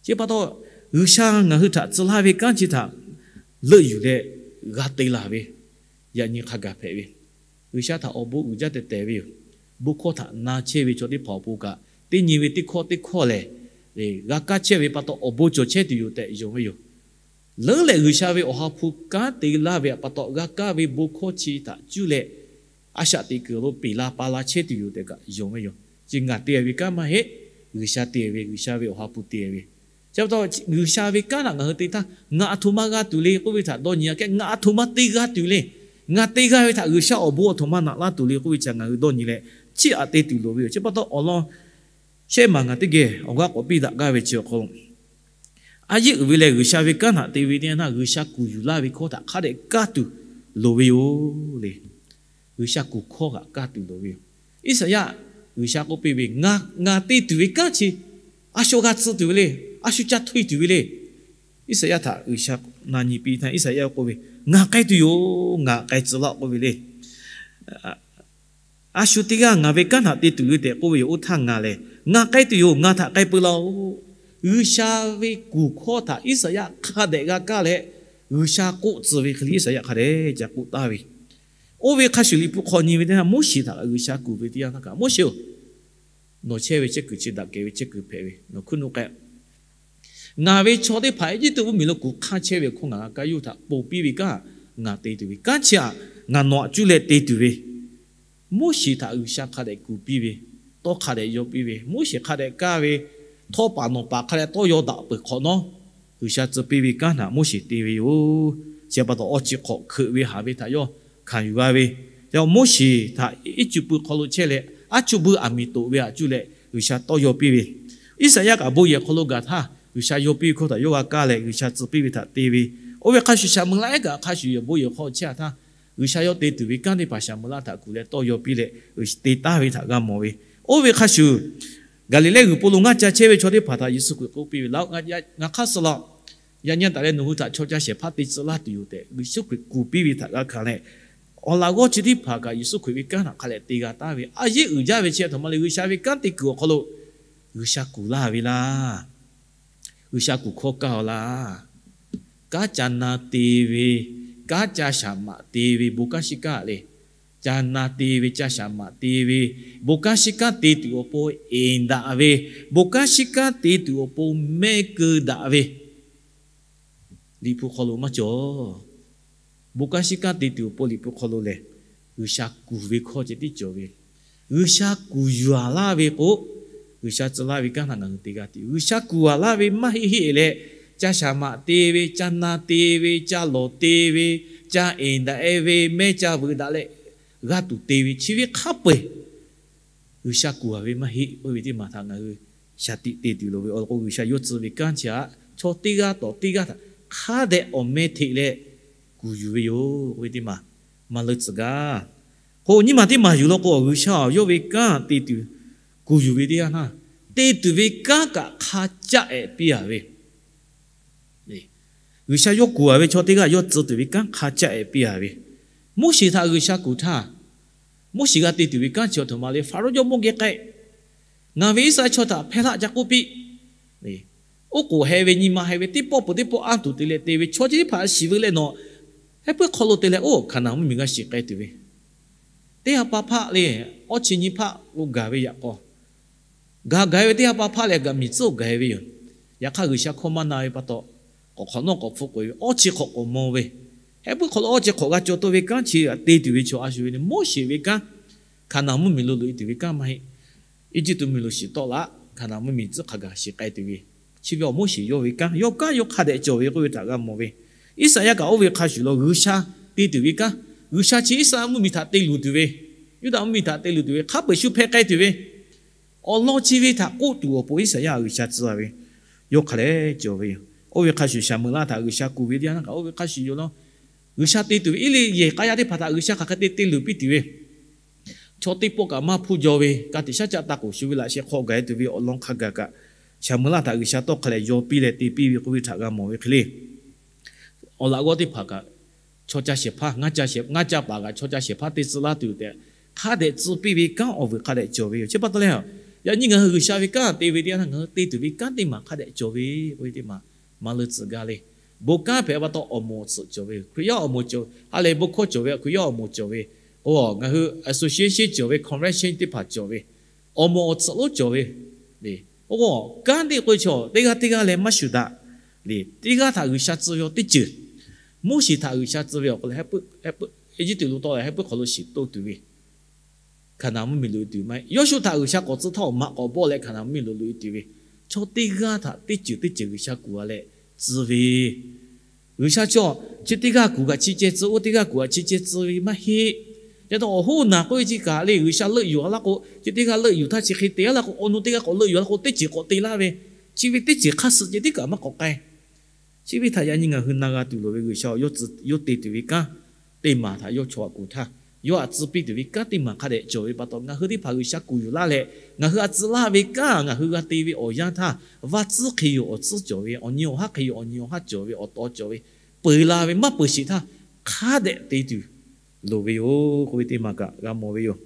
Chi pa taw, G'uiˬsha ngaˬ hui htaꞈ tcuh laˇ ve kanˉ chi htaꞈ leuˆ yuˬ leh g'a te laˬ ve yaꞈ nyi hk'a gaˬ hpehꞈ ve. G'uiˬsha htaꞈ awˬ bon uiˍ jaˇ teh tehˍ ve yoˬ. Bon hkawˇ htaꞈ na chehˇ ve chaw teˇ hpaˍ awˬ pon kaꞈ, teˇ nyi ve teˇ hkawˇ teˇ hkawˇ lehˬ, g'a kaˇ chehˇ ve pa taw awˬ bon cawˬ chehˇ tuˬ yoˬ tehꞈ yonˍ ve yoˬ. Leuˉ leh G'uiˬsha ve awˬ ha hpu kanˉ te laˇ ve pa taw, g'a kaˇ ve bon hkawˇ chi htaꞈ cuˇ leh a shaꞈ teꞈ kuiˬ lo peˬ la pa la chehˇ tuˬ yoˬ tehꞈ kaꞈ yonˍ ve yoˬ. Chi ngaˬ te ve kanˉ maˇ heˆ. G'uiˬsha te ve, G'uiˬsha ve awˬ ha hpu te ve. Chi pa taw, G'uiˬsha ve kanˉ htaꞈ ngaˬ hui te htaˇ, ngaˬ aˬ htoꞈ ma g'a tuˬ le k'oˆ ve htaꞈ dawˇ nyi-a kehˉ, ngaˬ aˬ htoꞈ ma te g'a tuˬ le, ngaˬ te g'a ve htaꞈ G'uiˬsha awˬ bon aˬ htoꞈ ma naꞈ laˇ tuˬ le k'oˆ ve htaꞈ ngaˬ hui dawˇ nyi leh, chiˇ aꞈ te tuˬ loˍ ve yoˬ. Chi pa taw awˬ lawn shehˆ maˬ ngaˬ teˇ geh awˬ g'aˇ k'awꞈ piˇ daꞈ gaˇ ve chi awˬ hk'aw lo, a yeˇ uiˍ ve lehˬ, G'uiˬsha ve kanˉ htaꞈ te ve teˇ yanˇ htaˇ, G'uiˬsha kuˬ yuˬ laˇ ve hkawˇ htaꞈ hk'a dehꞈ kaˇ tuˬ loˍ ve yoˬ le. G'uiˬsha kuˬ hkawˇ htaꞈ kaˇ tuˬ loˍ ve yoˬ. Iˉsaˍyaˆ G'uiˬsha k'oˆ piˇ ve, Ngaˬ te tuˬ ve kanˉ chi a shu g'a tcuh tuˬ ve le. A shu ca htoˇ-e tuˬ ve le. Iˉsaˍyaˆ htaꞈ G'uiˬsha na nyi piˇ htaˇ, Iˉsaˍyaˆ k'oˆ ve, Ngaˬ k'ai tuˬ yoˬ. Ngaˬ k'ai tcuh laˇ-oˆ k'oˆ ve le. A shu teˇ g'aˇ ngaˬ ve kanˉ htaꞈ te tuˬ le tehꞈ k'oˆ ve yoˬ. Oˇ htaˇ ngaˬ lehˬ, Ngaˬ k'ai tuˬ yoˬ. Ngaˬ htaꞈ k'ai peu laˇ-oˆ. G'uiˬsha ve kuˬ hkawˇ htaꞈ Iˉsaˍyaˆ hk'a dehꞈ g'a kaˇ leh, G'uiˬsha k'oˆ tcuh ve hk'e le Iˉsaˍyaˆ hk'a dehꞈ ca k'oˆ taˍ ve. Oˇ ve hk'a shuˍ Liꞈ hpu hk'aw nyi ve teˇ yanˇ, Moˉseˍ htaꞈ G'uiˬsha kuˬ ve teˇ yanˇ htaˇ kaꞈ, Moˉseˍ-oˬ, nawˬ chehˇ ve chehˇ kuiˬ chi daꞈ kehˬ ve chehˇ kuiˬ hpehꞈ ve, nawˬ hkuiˉ nuˆ k'ai. Ngaˬ ve chaw teˇ hpaˍ Eˇjiˇtuꞈ mvuhˇmiˬ lo kuˬ hk'aˇ chehˇ ve awˬ hk'oˆ ngaˬ g'a kaˇ yawˇ hui htaꞈ ponˬ piˇ ve kanˉ ngaˬ te tuˬ ve kanˉ chi htaꞈ ngaˬ nawˬ htaꞈ cuˇ leh te tuˬ ve, Moˉseˍ htaꞈ G'uiˬsha hk'a dehꞈ kuˬ piˇ ve, tawˇ hk'a dehꞈ yaw piˇ ve, Moˉseˍ hk'a dehꞈ kaˇ ve, htawˇ paˍ nawˬ paˍ hk'a dehꞈ tawˇ yaw daꞈ peuˬ hk'awꞈ nawˉ, G'uiˬsha tcuh piˇ ve kanˉ htaꞈ Moˉseˍ te ve yoˬ. Chi pa taw awˬ chi hk'awꞈ hkeuꞈ ve haˍ ve htaꞈ yawˇ hkanˍ yuˬ g'a ve. Yaꞈ Moˉseˍ htaꞈ Eˇjiˇtuꞈ hk'aw lo chehˇ leh, aˉ chuˇ buiˇ aˬ miˍ toꞈ ve htaꞈ cuˇ leh G'uiˬsha tawˇ yaw piˇ ve. Iˉsaˍyaˆ kaꞈ bon yehˬ hk'aw lo gaˬ htaˇ, G'uiˬsha yaw piˇ ve hkawˇ htaꞈ yawˇ g'a kaˇ leh G'uiˬsha tcuh piˇ ve htaꞈ te ve. Oˇ ve hk'a shuˍ, Saˍmo laˆ ehˉ kaꞈ hk'a shuˍ yawˬ bon yehˬ hk'aw chehˇ-a htaˇ, G'uiˬsha yawˇ te tuˬ ve kanˉ teˇ hpaˍ Saˍmo laˆ htaꞈ kuˬ leh tawˇ yaw piˇ leh te taˍ ve htaꞈ g'a mawˬ ve. Oˇ ve hk'a shuˍ, Gaˍliˍlehˇ g'uiˬ po lo ngaˇ ca chehˇ ve chaw teˇ hpaˍ htaꞈ Yeˍsuˆ Hkriꞈ k'oˆ piˇ ve, Laˬ-oꞈ, ngaˬ hk'aˇ suh laˬ. Yaꞈ nyi taˍ leh nawˬ hui htaꞈ chaw ca shehˍ hpaˇ te tcuh laˇ tuˬ yoˬ tehꞈ, Yeˍsuˆ Hkriꞈ kuˬ piˇ ve htaꞈ g'a hkanˍ leh, awˬ laꞈ g'awˇ chi teˇ hpaˍ kaꞈ Yeˍsuˆ Hkriꞈ ve kanˉ htaꞈ hk'a dehꞈ te g'a taˍ ve, a yeˇ uiˍ jaˇ ve chi a htoꞈ ma le, G'uiˬsha ve kanˉ te kuiˬ awˬ hk'aw lo G'uiˬsha kuˬ laˇ ve laˇ. G'uiˬsha kuˬ hkawˇ kaˇ-aw laˇ. Kanˉ ca na te ve, kanˉ ca shaˍ maꞈ te ve bon kanˉ shiˉ kanˉ le. Ca na te ve, ca shaˍ maꞈ te ve, bon kanˉ shiˉ kanˉ te tuˬ awˬ pon eˍ daꞈ ve, bon kanˉ shiˉ kanˉ te tuˬ awˬ pon mehˆ keu daꞈ ve, Liꞈ hpu hk'aw lo maˇ cawˬ. Bon kanˉ shiˉ kanˉ te tuˬ awˬ pon Liꞈ hpu hk'aw lo lehˬ, G'uiˬsha kuˬ ve hkawˇ ceh tiˉ cawˬ ve. G'uiˬsha kuˬ yuˬ laˇ ve k'o, G'uiˬsha tcuh laˇ ve kanˉ htaꞈ ngaˬ hui te g'a tuˬ. G'uiˬsha kuˬ laˇ ve maˇ heˆ heˆ leh, ca shaˍ maꞈ te ve, ca na te ve, ca lawˬ te ve, ca eˍ daꞈ-e ve, mehˆ ca veuꞈ daꞈ leh g'a tuˬ te ve chi ve hk'a peu-eˬ G'uiˬsha kuˬ-a ve maˇ heˆ k'oˆ ve teˇ maˬ htaꞈ ngaˬ hui shaˍ tiꞈ te tuˬ loˍ ve. Awˬ lawn k'o, G'uiˬsha yawˇ tcuh ve kanˉ chi htaꞈ chaw teˇ g'aˇ tawˍ teˇ g'aˇ htaꞈ hk'a dehꞈ awˬ meh hteꞈ leh kuˬ yuˬ ve yoˬ k'oˆ ve teˇ maˬ maˇ leuˉ tcuh gaˇ. K'o, nyiˇ maˬ teˇ maˬ yuˬ law k'o, G'uiˬsha-oˬ, yawˇ ve kanˉ te tuˬ kuˬ yuˬ ve teˇ yanˇ htaˇ, te tuˬ ve kanˉ kaꞈ hk'a caˆ-ehˍ piˇ-a ve. G'uiˬsha yawˇ kuˬ-a ve chaw teˇ g'aˇ yawˇ tcuh tuˬ ve kanˉ hk'a caˆ-ehˍ piˇ-a ve. Moˉseˍ htaꞈ G'uiˬsha kuˬ htaˇ, Moˉseˍ g'a te tuˬ ve kanˉ chi awˬ htoꞈ ma le, Faˍrawˇ jawˇmawˇ geh k'ai, Ngaˬ ve Iˉsaˍreˍlaˆ chaw htaꞈ hpehˇ laˆ ca k'oˆ piˇ. Oˉ k'oˍ heh ve, nyi ma heh ve, teˇ pawˆ peuˬ teˇ pawˆ anˇ tuˬ te leh te ve chaw chi teˇ hpaˍ shiˍ veu leh nawˬ, heh puiˉ hk'aw lo te leh oˇ Hkaˍnanˍ mvuhˇmiˬ g'a shiˍ k'ai tuˬ ve, teˇ ha pa hpaˆ le, awˇ chi nyi hpaˆ lo gaˬ ve yaꞈ k'aw, gaˬ gaˬ ve teˇ ha pa hpaˆ leh gaˬ miˬ tcuhˉ-oˬ gaˬ ve yoˬ. Yaꞈ hk'aˇ, G'uiˬsha hkawˇ maˇ na ve pa taw, k'awꞈ hk'awꞈ nawˉ k'awꞈ hpfuhˆ k'oꞈ-e ve, awˇ chi hk'awꞈ k'awꞈ maw ve, heh puiˉ hk'aw lo awˇ chi hk'awꞈ g'a caw taw ve kanˉ chi te tuˬ ve chaw a shu ve le, Moˉseˍ ve kanˉ, Hkaˍnanˍ mvuhˇmiˬ lo loꞈ-e tuˬ ve kanˉ maˇ heˆ. Eˇjiˇtuꞈ mvuhˇmiˬ lo shiˍ tawˆ laꞈ, Hkaˍnanˍ mvuhˇmiˬ tcuhˉ hk'a gaˬ shiˍ k'ai tuˬ ve, chi ve awˬ Moˉseˍ yawˇ ve kanˉ, yawˇ kanˉ yawˇ hk'a dehꞈ cawˬ ve k'oˆ ve htaꞈ g'a mawˬ ve. Iˉsaˍyaˆ kaꞈ oˇ ve hk'a shuˍ lo G'uiˬsha te tuˬ ve kanˉ, G'uiˬsha chi Iˉsaˍreˍlaˆ mvuhˇmiˬ htaꞈ te luˬ tuˬ ve, Yuˇdaꞈ mvuhˇmiˬ htaꞈ te luˬ tuˬ ve, hk'a peu-eˬ shu hpeh k'ai tuˬ ve, awˬ lawn chi ve htaꞈ k'oˆ tuˬ awˬ pon Iˉsaˍyaˆ G'uiˬsha tcuh-a ve, yawˇ hk'a dehꞈ cawˬ ve yoˬ. Oˇ ve hk'a shuˍ, Saˍmo laˆ htaꞈ G'uiˬsha kuˬ ve teˇ yanˇ htaˇ kaꞈ oˇ ve hk'a shuˍ yoˬ law. G'uiˬsha te tuˬ ve iˉ le yehˬ k'a yaˇ teˇ hpaˍ htaꞈ G'uiˬsha hk'aˬ hk'e te te luˬ piˇ tuˬ ve, chaw teˇ pawˆ kaꞈ maˇ hpuˇ jaw ve, ka tiꞈ shaˉ caˆ taˇ k'oˍ shu ve laꞈ sheh hk'aw gaˬ-e tuˬ ve awˬ lawn hk'a gaˬ kaꞈ, Saˍmo laˇ htaꞈ G'uiˬsha tawˇ hk'a lehˬ yaw piˇ leh te piˇ ve k'oˆ ve htaꞈ g'a mawˬ ve hk'e le. Awˬ laꞈ g'awˇ teˇ hpaˍ kaꞈ, chaw ca shehˍ hpaˇ, ngaˇ ca shehˍ, ngaˇ ca paˍ kaꞈ chaw ca shehˍ hpaˇ te tcuh laˇ tuˬ tehꞈ, hk'a dehꞈ tcuh piˇ ve kanˉ awˬ vuiˬ hk'a dehꞈ cawˬ ve yoˬ. Chi pa taw leh, yaꞈ nyi ngaˬ hui G'uiˬsha ve kanˉ te ve teˇ yanˇ htaˇ, ngaˬ hui te tuˬ ve kanˉ teˇ maˬ hk'a dehꞈ cawˬ ve k'oˆ ve teˇ maˬ maˇ leuˉ tcuh gaˇ le. Bon kanˉ hpehꞈ pa taw awˬ moˍ awˬ tsuhꞈ cawˬ ve yoˬ. Hkriꞈ yaˇ awˬ moˍ cawˬ, ha lehˬ bon hkawˇ cawˬ ve, Hkriꞈ yaˇ awˬ moˍ cawˬ ve, ngaˬ hui association cawˬ ve, convention teˇ hpaˍ cawˬ ve, awˬ moˍ awˬ tsuhꞈ lonˉ cawˬ ve, kanˉ teˇ k'oˆ ve chaw teˇ g'aˇ teˇ g'aˇ leh maˇ shuˍ daꞈ le. Teˇ g'aˇ htaꞈ G'uiˬsha tcuh ve awˬ teˇ ceuˬ, Moˉseˍ htaꞈ G'uiˬsha tcuh ve awˬ hk'aw lo, Eˇjiˇtuꞈ lo tawˆ leh heh puiˉ hk'aw lo shiˍ toˇ tuˬ ve, Hkaˍnanˍ mvuhˇmiˬ loꞈ-e tuˬ maˇ heˆ. Yawˇshuˆ htaꞈ G'uiˬsha k'awꞈ tcuh htaˇ, awˬ maꞈ k'awꞈ bawˆ leh Hkaˍnanˍ mvuhˇmiˬ lo loꞈ-e tuˬ ve, chaw teˇ g'aˇ htaꞈ teˇ ceuˬ teˇ ceuˬ G'uiˬsha kuˬ a leh tcuh ve G'uiˬsha chaw chi teˇ g'aˇ kuˬ kaꞈ chi ceh tcuh, oˇ teˇ g'aˇ kuˬ kaꞈ chi ceh tcuh ve maˇ heˆ. Yaꞈ taw awˬ hoˉ naˬ k'oˆ ve chi kaꞈ le, G'uiˬsha leuˆ yuˬ a laˇ k'o, chi teˇ g'aˇ leuˆ yuˬ htaˇ chi hk'e te a laˇ k'o, awˬ nu teˇ g'aˇ k'awꞈ leuˆ yuˬ a laˇ k'o, teˇ ceuˬ k'awꞈ te laˇ ve, chi ve teˇ ceuˬ hk'aˇ suh ceh tiˉ kaꞈ maˇ k'awꞈ k'ai. Chi ve htaꞈ yaꞈ nyi ngaˬ hui na g'a tuˬ loˍ ve, G'uiˬsha yawˇ te tuˬ ve kanˉ teˇ maˬ htaꞈ yawˇ chaw htaꞈ kuˬ htaˇ, yawˇ htaꞈ tcuh piˇ tuˬ ve kanˉ teˇ maˬ hk'a dehꞈ cawˬ ve pa taw, ngaˬ hui teˇ hpaˍ G'uiˬsha kuˬ yuˬ laˇ leh, ngaˬ hui htaꞈ tcuh laˇ ve kanˉ ngaˬ hui g'a te ve awˬ yanˇ htaˇ, vaˇ tcuhˉ hk'e yoˬ awˬ tcuhˉ cawˬ ve, awˬ nyi awˬ haˉ hk'e yoˬ awˬ nyi awˬ haˉ cawˬ ve, awˬ taw cawˬ ve, peuˬ la ve maˇ peuˬ sheˍ htaˇ, hk'a dehꞈ te tuˬ loˍ ve yoˬ k'oˆ ve teˇ maˬ kaꞈ g'a mawˬ ve yoˬ.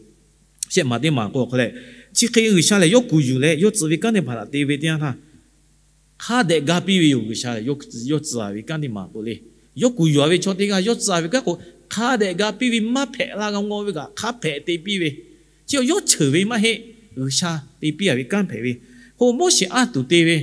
Shehˆ maˬ teˇ maˬ k'o hk'a leh, chi hk'e G'uiˬsha lehˬ yawˇ kuˬ yuˬ leh yawˇ tcuh ve kanˉ teˇ hpaˍ htaꞈ te ve teˇ yanˇ htaˇ, hk'a dehꞈ ga piˇ ve yoˬ. G'uiˬsha lehˬ yawˇ tcuh a ve kanˉ teˇ maˬ k'o le, yawˇ kuˬ yuˬ a ve chaw teˇ g'aˇ yawˇ tcuh a ve kanˉ k'o, hk'a dehꞈ ga piˇ ve maˇ hpehꞈ la g'a ngaw ve kaꞈ hk'a hpehꞈ te piˇ ve, chi yawˇ cheuˬ ve maˇ heˆ. G'uiˬsha te piˇ a ve kanˉ hpehꞈ ve, k'o Moˉseˍ anˇ tuˬ te ve,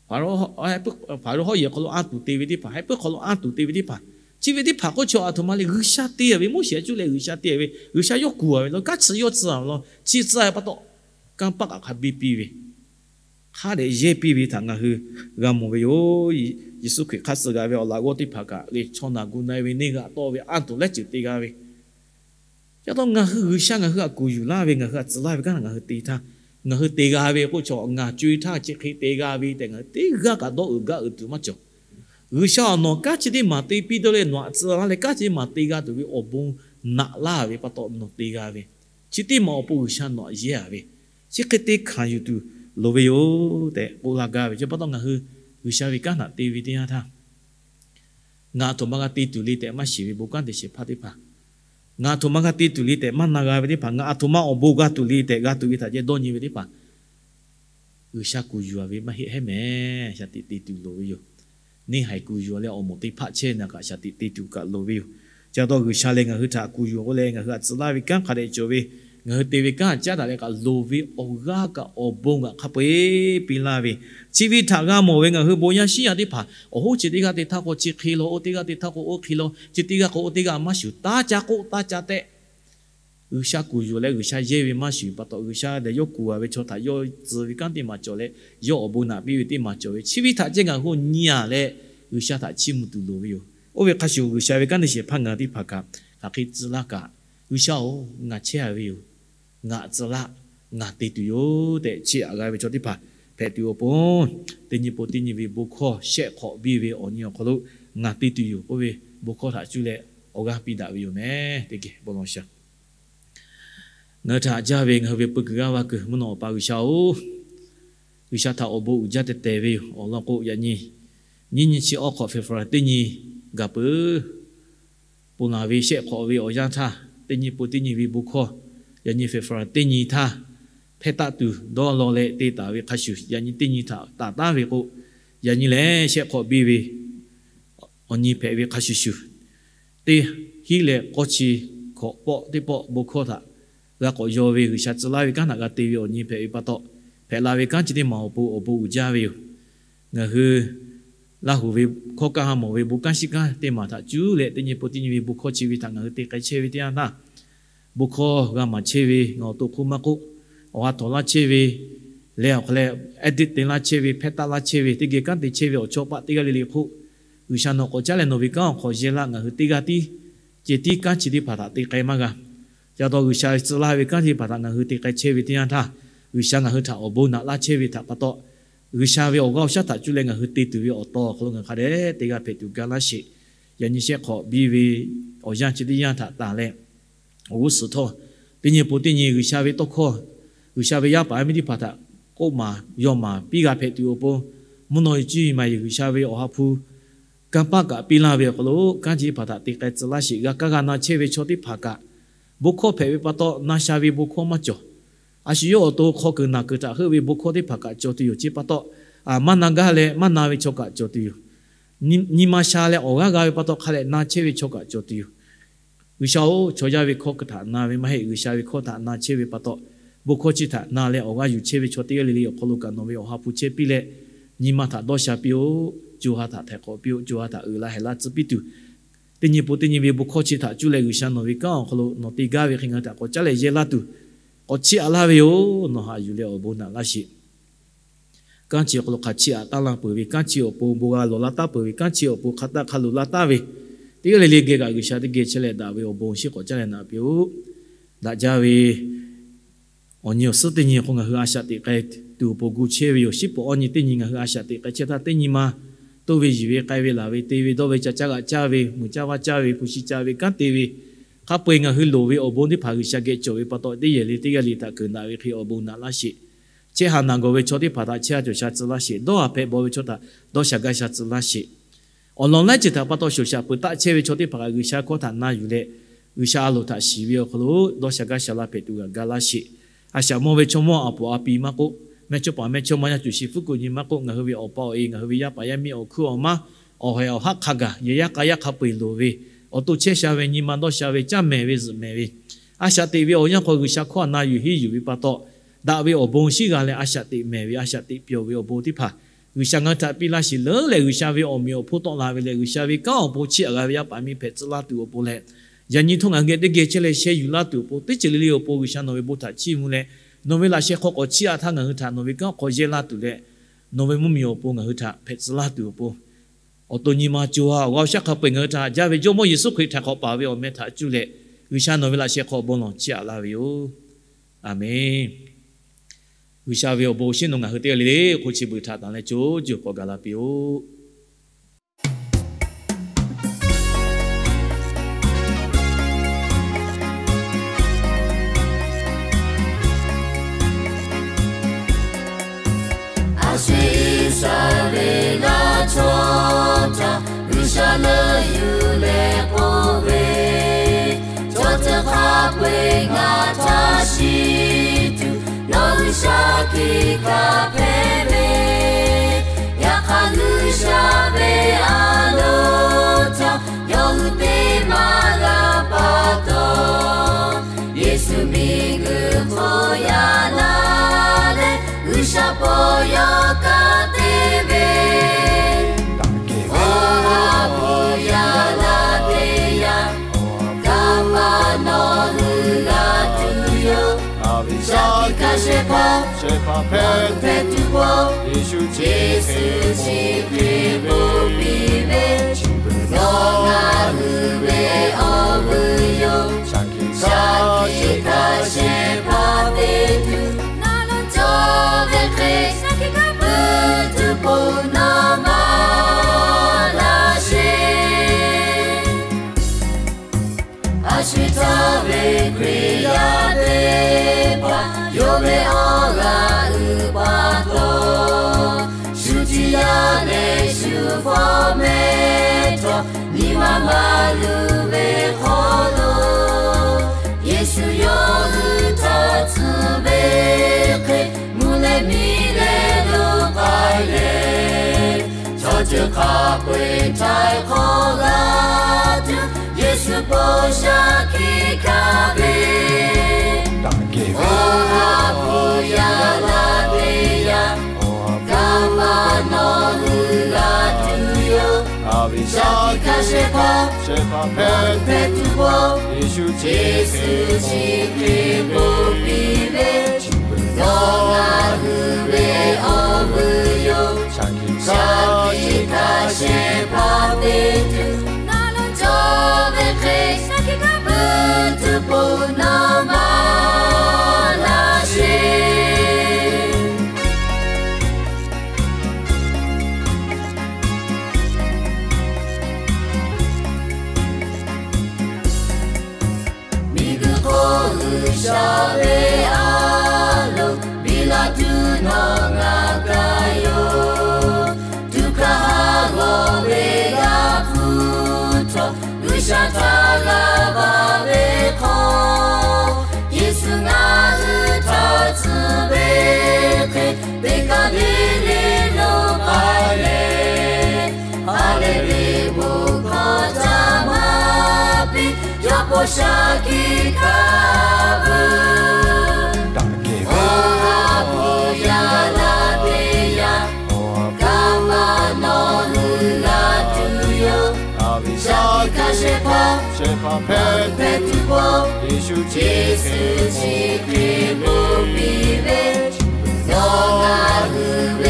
Hpaˍrawˇ hawˉ yehˬ hk'aw lo anˇ tuˬ te ve teˇ hpaˍ, heh puiˉ hk'aw lo anˇ tuˬ te ve teˇ hpaˍ, chi ve teˇ hpaˍ k'oˆ chaw aˬ htoꞈ ma le, G'uiˬsha te a ve, Moˉseˍ a cuˇ leh G'uiˬsha te ve, G'uiˬsha yawˇ kuˬ a ve law, kanˉ tcuh yawˇ tcuh a ve law, chi tcuh a pa taw, kanˇ paˆ kaꞈ hk'a biˇ piˇ ve, hk'a dehꞈ yehˇ piˇ ve htaꞈ ngaˬ hui g'a mawˬ ve yoˬ. Yeˍsuˆ Hkriꞈ hk'aˇ suh g'a ve awˬ laꞈ g'awˇ teˇ hpaˍ kaꞈ le, chaw naˬ gu na-e ve neˇ g'aꞈ tawˆ ve anˇ tuˬ lehˉ ceuˬ te g'a ve, yaꞈ taw ngaˬ hui G'uiˬsha ngaˬ hui htaꞈ kuˬ yuˬ laˇ ve, ngaˬ hui htaꞈ tcuh laˇ ve kanˉ htaꞈ ngaˬ hui te htaˇ, ngaˬ hui te g'a ve k'oˆ chaw, ngaˬ co-e htaˇ chi hk'e te g'a ve tehꞈ ngaˬ hui teˇ g'aˇ kaꞈ dawˇ uiˍ gaˇ uiˍ tuˬ maˇ cawˬ. G'uiˬsha awˬ nawˬ kanˉ chi teˇ maˬ te piˇ dawˇ leh nawˬ htaꞈ tcuh laˇ leh kanˉ chi teˇ maˬ te g'a tuˬ ve awˬ bon naꞈ laˇ ve pa taw nawˬ te g'a ve, chi teˇ maˬ awˬ pon G'uiˬsha nawˬ htaꞈ yehˇ a ve, chi hk'e te hkanˍ yuˬ tuˬ loˍ ve yoˬ tehꞈ k'oˆ laˇ gaˇ ve. Chi pa taw ngaˬ hui G'uiˬsha ve kanˉ htaꞈ te ve teˇ yanˇ htaˇ, ngaˬ aˬ htoꞈ ma g'a te tuˬ le tehꞈ maˇ shiˍ ve bon kanˉ te shehˍ hpaˇ teˇ hpaˍ, ngaˬ aˬ htoꞈ ma g'a te tuˬ le tehꞈ maˇ na g'a ve teˇ hpaˍ, ngaˬ aˬ htoꞈ ma awˬ bon g'a tuˬ le tehꞈ g'a tuˬ ve htaꞈ ceh dawˇ nyi ve teˇ hpaˍ, G'uiˬsha kuˬ yuˬ a ve maˇ heˆ hehˉ mehˍ. Shaˍ tiꞈ te tuˬ loˍ ve yoˬ. Neˇ haiˬ kuˬ yuˬ a leh awˬ moˍ teˇ hpaˆ chehˇ na kaꞈ shaˍ tiꞈ te tuˬ kaꞈ loˍ ve yoˬ. Chi pa taw G'uiˬsha lehˬ ngaˬ hui htaꞈ kuˬ yuˬ k'oˆ leh ngaˬ hui htaꞈ tcuh laˇ ve kanˉ hk'a dehꞈ cawˬ ve, ngaˬ hui te ve kanˉ caˉ daꞈ leh kaꞈ loˍ ve awˬ g'aˇ kaꞈ awˬ bon kaꞈ hk'a peu-eˬ piˇ laˇ ve, chi ve htaꞈ g'a mawˬ ve ngaˬ hui bon yaˇ shiˉ yaˇ teˇ hpaˍ awˬ hoˉ chi teˇ g'aˇ te htaˇ k'o chi hk'e law, oˇ teˇ g'aˇ te htaˇ k'o oˇ hk'e law, chi teˇ g'aˇ k'o oˇ teˇ g'aˇ maˇ shuˍ, taˇ ca k'oˆ taˇ ca tehˆ G'uiˬsha kuˬ yuˬ leh G'uiˬsha yehˇ ve maˇ shuˍ pa taw, G'uiˬsha lehˬ yawˇ kuˬ a ve chaw htaꞈ yawˇ tcuh ve kanˉ teˇ maˬ cawˬ leh, yawˇ awˬ bon naꞈ piˇ ve teˇ maˬ cawˬ ve, chi ve htaꞈ ceh ngaˬ hui nyi a leh, G'uiˬsha htaꞈ chiˇ mvuh tuˬ loˍ ve yoˬ. Oˇ ve hk'a shuˍ G'uiˬsha ve kanˉ te shehˍ hpaˇ ngaˬ teˇ hpaˍ kaꞈ hk'aˬ hk'e tcuh laˇ kaꞈ, G'uiˬsha-oˬ, ngaˬ chehˇ a ve yoˬ, ngaˬ tcuh laˇ, ngaˬ te tuˬ yoˬ tehꞈ chiˇ aꞈ g'a ve chaw teˇ hpaˍ hpehꞈ tuˬ awˬ pon, teˇ nyi po teˇ nyi ve bon hkawˇ shehˆ hk'awꞈ biˇ ve awˬ nyi awˬ hk'aw lo ngaˬ te tuˬ yoˬ k'oˆ ve bon hkawˇ htaꞈ cuˇ leh awˬ g'aˇ piˇ daꞈ ve yoˬ mehˍ. Teˇ geh bon lawˬ shaˍ. Ngaˬ hui htaꞈ haꞈ jaˇ ve ngaˬ hui ve peu kuiˬ g'aˇ va kuiˬ mvuhˇ naw Awˬ pa G'uiˬsha-oˬ, G'uiˬsha htaꞈ awˬ bon uiˍ jaˇ teh teh ve yoˬ. Awˬ lawn k'o, yaꞈ nyi nyiˇ nyi chi awˬ hk'awꞈ February teˇ nyi gaˬ peuˬ, ponˬ laˬ ve shehˆ hk'awꞈ ve awˬ yanˇ htaˇ, teˇ nyi po teˇ nyi ve bon hkawˇ, yaꞈ nyi February teˇ nyi htaˇ hpehˇ taˆ tuˬ dawˇ law leh te taˍ ve hk'a shuˍ, yaꞈ nyi teˇ nyi htaꞈ taˍ taˉ ve k'o, yaꞈ nyi lehˬ shehˆ hk'awꞈ biˇ ve awˬ nyi hpehꞈ ve hk'a shuˍ shuˍ, teˇ hinˉ leh k'awˇ chi hkawꞈ pawˆ teˇ pawˆ bon hkawˇ htaꞈ g'a k'awꞈ yaw ve, G'uiˬsha tcuh laˇ ve kanˉ htaꞈ g'a te ve awˬ nyi hpehꞈ ve pa taw, hpehꞈ la ve kanˉ chi teˇ maˬ awˬ pon awˬ bon uiˍ jaˇ ve yoˬ. Ngaˬ hui Laˇ huˍ ve hkawˇ kaˇ ha mawˬ ve bon kanˉ shiˉ kanˉ teˇ maˬ htaꞈ cuˇ leh teˇ nyi po teˇ nyi ve bon hkawˇ chi ve htaꞈ ngaˬ hui te k'ai chehˇ ve teˇ yanˇ htaˇ, bon hkawˇ g'a maˍ chehˇ ve ngaˬ awˬ to hk'oˆ maˇ k'oˆ, awˬ ha htawꞈ laˇ chehˇ ve leh awˬ hk'aw leh edit te laˇ chehˇ ve, hpehˇ taˆ laˇ chehˇ ve, teˇ geh kanˉ te chehˇ ve awˬ chawˇ paˆ teˇ g'aˇ le le hk'oˆ, G'uiˬsha nawˬ k'awꞈ caˉ leh nawˬ ve kanˉ awˬ hk'aw yehˇ laˇ, ngaˬ hui teˇ g'aˇ tiˉ ceh tiˉ kanˉ chi teˇ hpaˍ htaꞈ te k'ai maˇ g'a. Chi pa taw G'uiˬsha tcuh laˇ ve kanˉ chi teˇ hpaˍ htaꞈ ngaˬ hui te k'ai chehˇ ve teˇ yanˇ htaˇ, G'uiˬsha ngaˬ hui htaꞈ awˬ bon naꞈ laˇ chehˇ ve htaꞈ pa taw, G'uiˬsha ve awˬ g'aˇ awˬ shaˉ htaꞈ cuˇ leh ngaˬ hui te tuˬ ve awˬ taw awˬ hk'aw lo ngaˬ hk'a dehꞈ teˇ g'aˇ hpehꞈ tuˬ ga laˇ sheˍ. Yaꞈ nyi shehˆ hk'awꞈ biˇ ve awˬ yanˇ chi teˇ yanˇ htaꞈ tanˬ leh, awˬ g'uˇ suhˍ htawˇ, teˇ nyi po teˇ nyi G'uiˬsha ve tawˇ hkawˇ, G'uiˬsha ve yaˇ paˍ yaˇ miˇ teˇ hpaˍ htaꞈ k'oˆ maˍ yawˇ maˍ piˇ g'a hpehꞈ tuˬ awˬ pon, mvuhˇ naw e cuˇ yiˍ maˍ yeˬ G'uiˬsha ve Awˬ ha hpu kanˇ paˆ kaꞈ piˇ laˇ ve awˬ hk'aw lo, kanˉ chi teˇ hpaˍ htaꞈ te k'ai tcuh laˇ sheˍ. G'a kaˇ g'a na chehˇ ve chaw teˇ hpaˍ kaꞈ, bon hkawˇ hpehꞈ ve pa taw na sha ve bon hkawˇ maˇ cawˬ. A shu yawˇ awˬ to hk'aw kuiˬ naˬ kuiˬ htaꞈ heuˆ ve bon hkawˇ teˇ hpaˍ kaꞈ cawˬ tuˬ yoˬ. Chi pa taw, maˇ na gaˇ leh maˇ na ve chaw kaꞈ cawˬ tuˬ yoˬ. Nyi ma sha leh awˬ g'aˇ g'a ve pa taw hk'a leh na chehˇ ve chaw kaꞈ cawˬ tuˬ yoˬ. G'uiˬsha-oˬ, chaw yaˇ ve hkawˇ htaꞈ na ve maˇ heˆ. G'uiˬsha ve hkawˇ htaꞈ na chehˇ ve pa taw, bon hkawˇ chi htaꞈ na leh awˬ g'aˇ yuˬ chehˇ ve chaw teˇ g'aˇ le le awˬ hk'aw lo kaꞈ nawˬ ve Awˬ ha hpu chehˇ piˇ leh, nyi ma htaꞈ dawˇ sha piˇ-oˆ. Co ha htaꞈ htaiˍ hk'awꞈ piˇ-oˆ. Co ha htaꞈ uiˍ la hehˍ la tcuh piˇ tuˬ, teˇ nyi pon teˇ nyi ve bon hkawˇ chi htaꞈ cuˇ leh G'uiˬsha nawˬ ve kanˉ awˬ hk'aw lo nawˬ te gaˇ ve hk'e ngaˬ hui htaꞈ k'awꞈ caˉ leh yehˇ laˇ tuˬ, k'awꞈ chiˇ aꞈ laˇ ve yoˬ. Nawˬ haꞈ yuˬ leh awˬ bon naꞈ laˇ sheˍ. Kanˉ chi awˬ hk'aw lo hk'a chiˇ aꞈ taˉ laˇ peuˬ ve, kanˉ chi awˬ pon bon g'a lawˬ laˇ taˉ peuˬ ve, kanˉ chi awˬ pon hk'a taˆ hk'a luˬ laˇ taˉ ve, teˇ g'aˇ le le geh kaꞈ G'uiˬsha teˇ geh chehˇ leh daꞈ ve awˬ bon awˬ shinˉ k'awꞈ caˉ leh naꞈ piˇ-oˆ. Daꞈ jaˇ ve awˬ nyi awˬ suhˉ teˇ nyi hk'oˆ ngaˬ hui a shaꞈ teꞈ k'ai tuˬ awˬ pon gu chehˇ ve yoˬ. Shiˉ pawˍ awˇ nyi teˇ nyi ngaˬ hui a shaꞈ teꞈ k'ai chehˇ htaˇ, teˇ nyi ma toˇ ve, yiˬ ve, k'ai ve, laˬ ve, te ve, dawˇ ve, ca caˇ g'aꞈ caˇ ve, muiˬ caˇ vaˇ caˇ ve, hpu shi ca ve, kanˉ te ve, hk'a peu-eˬ ngaˬ hui loˍ ve awˬ bon teˇ hpaˍ G'uiˬsha geh cawˬ ve pa taw, teˇ yehˬ le teˇ g'aˇ le htaꞈ kuiˬ naꞈ ve hk'e awˬ bon naꞈ laˇ sheˍ. Chehˇ haˍ naˬ gawˬ ve chaw teˇ hpaˍ htaꞈ chehˇ haˍ cawˬ sha tcuh laˇ sheˍ. Dawˇ haˍ hpehꞈ bawˬ ve chaw htaꞈ dawˇ sha gaˇ sha tcuh laˇ sheˍ. Awˬ lawn laiˉ ceuˬ htaꞈ pa taw shoˍ shaꞈ peuˬ taˆ chehˇ ve chaw teˇ hpaˍ kaꞈ G'uiˬsha hkawˇ htaꞈ na yuˬ leh, G'uiˬsha a loˍ htaꞈ shiˍ ve awˬ hk'aw lo dawˇ sha gaˇ sha la hpehꞈ tuˬ g'a gaˇ laˇ sheˍ. A shaꞈ mawˇ ve chaw mawˇ a poˍ a pi maˇ k'oˆ, mehˇchawˇpaˍ mehˇchawˇma yaˇ cuˬ shi fuˉ kuꞈ nyi maˇ k'oˆ, ngaˬ hui ve awˬ pa awˬ e, ngaˬ hui ve yaˇ paˍ yaˇ miˇ awˬ hkuiˉ awˬ maˇ, awˬ haiˬ awˬ haˉ hk'a gaˬ yehˬ yaˇ k'a yaˇ hk'a peu-eˬ loˍ ve, awˬ to chehˇ sha ve nyi ma dawˇ sha ve, caˇ mehˍ ve zuhꞈ mehˍ ve, a shaꞈ teꞈ ve awˬ yanˇ hk'aw G'uiˬsha hkawˇ htaꞈ na yuˬ henˇ yuˬ ve pa taw, daꞈ ve awˬ bon shinˉ g'a leh a shaꞈ teꞈ mehˍ ve, a shaꞈ teꞈ pyawˬ ve awˬ bon teˇ hpaˍ G'uiˬsha ngaˬ hui htaꞈ piˇ laˇ sheˍ. Leuˉ leh G'uiˬsha ve awˬ meꞈ awˬ hponˇ tawˆ la ve leh, G'uiˬsha ve kanˉ awˬ pon chiˇ aꞈ g'a ve yaˇ paˍ miˇ hpehꞈ tcuh laˇ tuˬ awˬ pon leh, yaꞈ nyi htawˇ ngaˬ hui geh teˇ geh chehˇ leh sheh yuˬ laˇ tuˬ awˬ pon, teˇ ceuˬ le le awˬ pon G'uiˬsha nawˬ ve bon htaꞈ chiˇ mvuh leh, nawˬ ve laꞈ sheh hk'aw k'awꞈ chiˇ aꞈ htaˇ ngaˬ hui htaꞈ nawˬ ve kanˉ hk'aw yehˇ laˇ tuˬ leh, nawˬ ve mvuhˇmiˬ awˬ pon ngaˬ hui htaꞈ hpehꞈ tcuh laˇ tuˬ awˬ pon, awˬ to nyi ma co ha awˬ g'aˇ awˬ shaˉ hk'a peu-eˬ ngaˬ hui htaꞈ haꞈ jaˇ ve Jawˇmawˇ Yeˍsuˆ Hkriꞈ htaꞈ hk'awꞈ paˍ ve awˬ meh htaꞈ cuˇ leh, G'uiˬsha nawˬ ve laꞈ sheh hk'aw bon lawˬ chiˇ aꞈ laˇ ve yoˬ. Aˬmenˍ. G'uiˬsha ve awˬ bon awˬ shinˉ nawˬ ngaˬ hui teˇ g'aˇ le le hk'oˆ chi beuꞈ htaꞈ tanˬ leh co co k'awꞈ gaˬ la piˇ-oˆ. A shu Iˉsaˍreˍlaˆ chaw htaꞈ G'uiˬsha leuˆ yuˬ leh k'oˆ ve, Chaw ceuˬ hk'a peu-eˬ ngaˬ htaꞈ shiˍ tuˬ, nawˬ G'uiˬsha hkiˆ kaꞈ hpehꞈ ve, yaꞈ hk'aˇ G'uiˬsha ve a loˍ htaꞈ yawˇ hui te maˇ g'a pa taw, Yeˍsuˆ miˬguiˬ hk'oˆ yaꞈ la leh, G'uiˬsha paw yawˇ kaꞈ te ve, awˬ ha hpu yaꞈ la teˇ yanˇ, kanˇ paˆ nawˬ hui g'a tuˬ yoˬ. Shaˍ tiꞈ hkanˇ shehˍ hpaˇ, shehˍ hpaˇ hpehꞈ tuˬ pa, Yeˍsuˆ chi hk'e bon piˇ ve, nawˬ ngaˬ hui ve awˬ vuiˬ yoˬ. Shaˍ tiꞈ hkanˇ shehˍ hpaˇ te tuˬ, na lo cawˬ ve hk'e, shaˍ tiꞈ hkanˇ puiˉ tuˬ po nawˬ maˇ laˇ sheˍ. A shu htaˇ ve Hkriꞈ yaˇ teˇ hpaˍ yawˇ ve awˬ g'aˇ uiˍ pa taw, shu tiꞈ yaˇ leh shu fawˉ mehˆ htawˇ nyi ma maˇ luˬ ve hk'aw lo, Yeˍsuˆ yawˇ hui htaꞈ tcuh ve hk'e, mvuhˇ leh miˬ leh lo k'ai leh, chaw ceuˬ hk'a peu-eˬ htaiˍ hk'awꞈ g'a tuˬ, Yeˍsuˆ po shaˍ tiꞈ hkanˇ ve, awˬ ha hpu yaꞈ la teˇ yanˇ, kanˇ paˆ nawˬ hui g'a tuˬ yoˬ. Shaˍ tiꞈ hkanˇ shehˍ hpaˇ, shehˍ hpaˇ hpehꞈ tuˬ pa, Yeˍsuˆ chi hk'e bon piˇ ve, nawˬ ngaˬ hui ve awˬ vuiˬ yoˬ. Shaˍ tiꞈ hkanˇ shehˍ hpaˇ te tuˬ, na lo cawˬ ve hk'e, shaˍ tiꞈ hkanˇ puiˉ tuˬ po nawˬ maˇ laˇ sheˍ. Miˬguiˬ hk'oˆ G'uiˬsha ve a loˍ biˇ la tuˬ nawˬ shaˉ hkiˆ hkanˇ vuiˬ. Awˬ ha hpu yaˇ la teˇ yanˇ, kaꞈ maˇ nawˬ hui g'a tuˬ yoˬ. Shaˉ hkiˆ hkanˇ shehˍ hpaˇ, shehˍ hpaˇ hpehꞈ tuˬ pawˆ, Yeˍsuˆ chi hk'e bon piˇ ve, nawˬ ngaˬ hui